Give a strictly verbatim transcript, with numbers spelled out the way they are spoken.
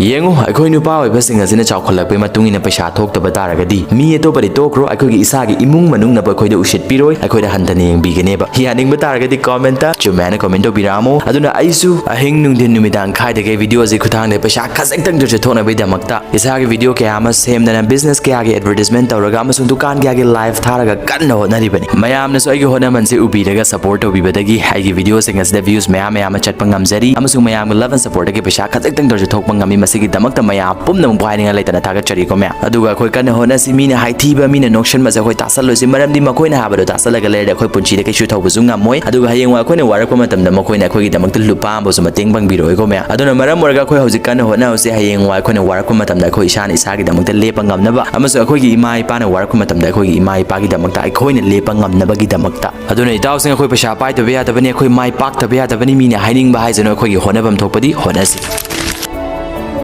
ꯌꯦꯡꯉꯨ, ꯑꯩꯈꯣꯏ ꯅꯨꯄꯥ ꯑꯣꯏꯕꯁꯤꯡ ꯑꯁꯤꯅ ꯆꯥꯎꯈꯠꯂꯛꯄꯒꯤ ꯃꯇꯨꯡ ꯏꯟꯅ ꯄꯩꯁꯥ ꯊꯣꯛꯇꯕ ꯇꯥꯔꯒꯗꯤ, ꯃꯤ ꯑꯇꯣꯞꯄꯗꯤ ꯇꯣꯛꯈ꯭ꯔꯣ, ꯑꯩꯈꯣꯏꯒꯤ ꯏꯁꯥꯒꯤ ꯏꯃꯨꯡ ꯃꯅꯨꯡꯅꯕꯨ ꯑꯩꯈꯣꯏꯗ ꯎꯁꯤꯠꯄꯤꯔꯣꯏ, ꯑꯩꯈꯣꯏꯗ ꯍꯟꯊꯅ ꯌꯦꯡꯕꯤꯒꯅꯦꯕ꯫ ꯌꯥꯅꯤꯡꯕ ꯇꯥꯔꯒꯗꯤ comment ꯇ ꯆꯨꯝꯃꯦ ꯍꯥꯏꯅ comment ꯇꯧꯕꯤꯔꯛꯑꯝꯃꯣ꯫ ꯑꯗꯨꯅ ꯑꯩꯁꯨ ꯑꯍꯤꯡ ꯅꯨꯡꯊꯤꯟ ꯅꯨꯃꯤꯗꯥꯡ ꯈꯥꯏꯗꯈꯩ video ꯁꯤ ꯈꯨꯊꯥꯡꯗ ꯄꯩꯁꯥ ꯈꯖꯤꯛꯇꯪꯗ ꯑꯣꯏꯔꯁꯨ ꯊꯣꯛꯅꯕꯒꯤꯗꯃꯛꯇ ꯏꯁꯥꯒꯤ video ꯀꯌꯥ ꯑꯃ ꯁꯦꯝꯗꯅ, business ꯀꯌꯥꯒꯤ advertisement ꯇꯧꯔꯒ ꯑꯃꯁꯨꯡ ꯗꯨꯀꯥꯟ ꯀꯌꯥꯒꯤ live ꯊꯥꯔꯒ ꯀꯟꯅ ꯍꯣꯠꯅꯔꯤꯕꯅꯤ꯫ ꯃꯌꯥꯝꯅꯁꯨ ꯑꯩꯒꯤ ꯍꯣꯠꯅꯃꯟꯁꯤ ꯎꯕꯤꯔꯒ support ꯇꯧꯕꯤꯕꯗꯒꯤ ꯑꯩꯒꯤ video ꯁꯤꯡ ꯑꯁꯤꯗ views ꯃꯌꯥꯝ ꯃꯌꯥꯝ ꯑꯃ ꯆꯠꯄ ꯉꯝꯖꯔꯤ, ꯑꯃꯁꯨꯡ ꯃꯌꯥꯝꯒꯤ love and support ꯇꯒꯤ ꯄꯩꯁꯥ ꯈꯖꯤꯛꯇꯪꯗ ꯑꯣꯏꯔꯁꯨ ꯊꯣꯛꯄ ꯉꯝꯃꯤ꯫ ꯃꯁꯤꯒꯤꯗꯃꯛꯇ ꯃꯌꯥꯝ ꯄꯨꯝꯅꯃꯛꯄꯨ ꯍꯥꯏꯅꯤꯡꯉꯥꯏ ꯂꯩꯇꯅ ꯊꯥꯒꯠꯆꯔꯤꯀꯣ ꯃꯌꯥꯝ꯫ ꯑꯗꯨꯒ ꯑꯩꯈꯣꯏ ꯀꯟꯅ ꯍꯣꯠꯅꯁꯤ꯫ ꯃꯤꯅ ꯍꯥꯏꯊꯤꯕ, ꯃꯤꯅ ꯅꯣꯛꯁꯟꯕꯁꯦ ꯑꯩꯈꯣꯏ ꯇꯥꯁꯜꯂꯣꯏꯁꯤ, ꯃꯔꯝꯗꯤ ꯃꯈꯣꯏꯅ ꯍꯥꯏꯕꯗꯣ ꯇꯥꯁꯜꯂꯒ ꯂꯩꯔꯗꯤ ꯑꯩꯈꯣꯏ ꯄꯨꯟꯁꯤꯗ ꯀꯩꯁꯨ ꯊꯧꯕꯁꯨ ꯉꯝꯃꯣꯏ꯫ ꯑꯗꯨꯒ ꯍꯌꯦꯡꯋꯥꯏ ꯑꯩꯈꯣꯏꯅ ꯋꯥꯔꯛꯄ ꯃꯇꯝꯗ ꯃꯈꯣꯏꯅ ꯑꯩꯈꯣꯏꯒꯤꯗꯃꯛꯇ ꯂꯨꯄꯥ ꯑꯃꯕꯨꯁꯨ ꯃꯇꯦꯡ ꯄꯥꯡꯕꯤꯔꯣꯏꯀꯣ ꯃꯌꯥꯝ꯫ ꯑꯗꯨꯅ ꯃꯔꯝ ꯑꯣꯏꯔꯒ ꯑꯩꯈꯣꯏ ꯍꯧꯖꯤꯛ ꯀꯟꯅ ꯍꯣꯠꯅꯍꯧꯁꯤ꯫ ꯍꯌꯦꯡꯋꯥꯏ ꯑꯩꯈꯣꯏꯅ ꯋꯥꯔꯛꯄ ꯃꯇꯝꯗ ꯑꯩꯈꯣꯏ ꯏꯁꯥꯅ ꯏꯁꯥꯒꯤꯗꯃꯛꯇ ꯂꯦꯞꯄ ꯉꯝꯅꯕ, ꯑꯃꯁꯨꯡ ꯑꯩꯈꯣꯏꯒꯤ ꯏꯃꯥ ꯏꯄꯥꯅ ꯋꯥꯔꯛꯄ ꯃꯇꯝꯗ ꯑꯩꯈꯣꯏꯒꯤ ꯏꯃꯥ ꯏꯄꯥꯒꯤꯗꯃꯛꯇ ꯑꯩꯈꯣꯏꯅ ꯂꯦꯞꯄ ꯉꯝꯅꯕꯒꯤꯗꯃꯛꯇ꯫ ꯑꯗꯨꯅ ꯏꯇꯥꯎꯁꯤꯡ, ꯑꯩꯈꯣꯏ ꯄꯩꯁꯥ ꯄꯥꯏꯗꯕ ꯌꯥꯗꯕꯅꯤ, ꯑꯩꯈꯣꯏ ꯃꯥꯏ ꯄꯥꯛꯇꯕ ꯌꯥꯗꯕꯅꯤ꯫ ꯃꯤꯅ ꯍꯥꯏꯅꯤꯡꯕ ꯍꯥꯏꯁꯅꯨ, ꯑꯩꯈꯣꯏꯒꯤ ꯍꯣꯠꯅꯐꯝ ꯊꯣꯛꯄꯗꯤ ꯍꯣꯠꯅꯁꯤ꯫